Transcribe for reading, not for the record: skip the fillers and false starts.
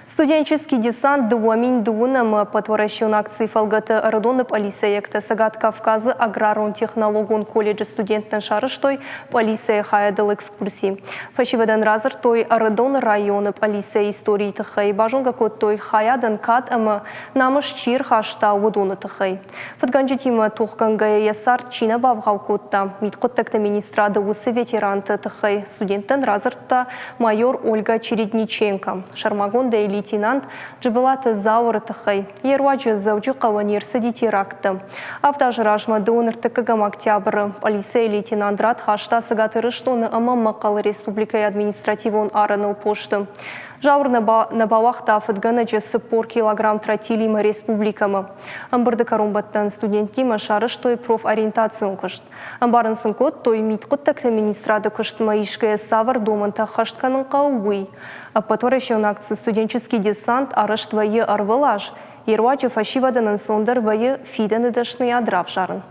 Студенческий десант 2020 ӕмӕ ӕппӕтуӕрӕсеон акцийы фӕлгӕты Ӕрыдоны пъӕлицӕйӕгтӕ Цӕгат Кавказы аграрон-технологон колледжы студенттӕн сарӕзтой пъӕлицӕйы хайадыл экскурси. Фӕсивӕдӕн радзырдтой Ӕрыдоны районы пъӕлицӕйы историйы тыххӕй, базонгӕ кодтой хайадӕн кад ӕмӕ намыс чи ӕрхаста, уыдоны тыххӕй. Фыдгӕнджытимӕ тохгӕнгӕйӕ йӕ цард чи нӕ бавгъау кодта, мидхъуыддӕгты министрады уыцы ветеранты тыххӕй студенттӕн радзырдта майор Ольга Чередниченко, сӕрмагондӕй лейтенант Джыбылаты Зауыры тыххӕй. Йе руаджы Дзӕуджыхъӕуы не рцыди теракттӕ. Авд азы размӕ дыууын ӕртыккӕгӕм октябры пъӕлицӕйы лейтенант рад хаста Цӕгат Ирыстоны ӕмӕ Мӕхъхъӕлы республикӕйы административон арӕныл посты. Зауыр нӕ бауагъта фыдгӕнӕджы 40 килограмм тротилимӕ республикӕмӕ. Ӕмбырды кӕронбӕттӕн студенттимӕ сарӕзтой профориентацион куыст. Ӕмбарын сын кодтой, мидхъуыддӕгты министрады куыстмӕ исгӕйӕ цавӕр домӕнтӕ ӕххӕст кӕнын хъӕуы, уый. Ӕппӕтуӕрӕсеон акци «Студенческий десант» арӕзт вӕййы ӕрвылаз, йе руаджы фӕсивӕдӕн ӕнцондӕр вӕййы фидӕны дӕсныйад равзарын.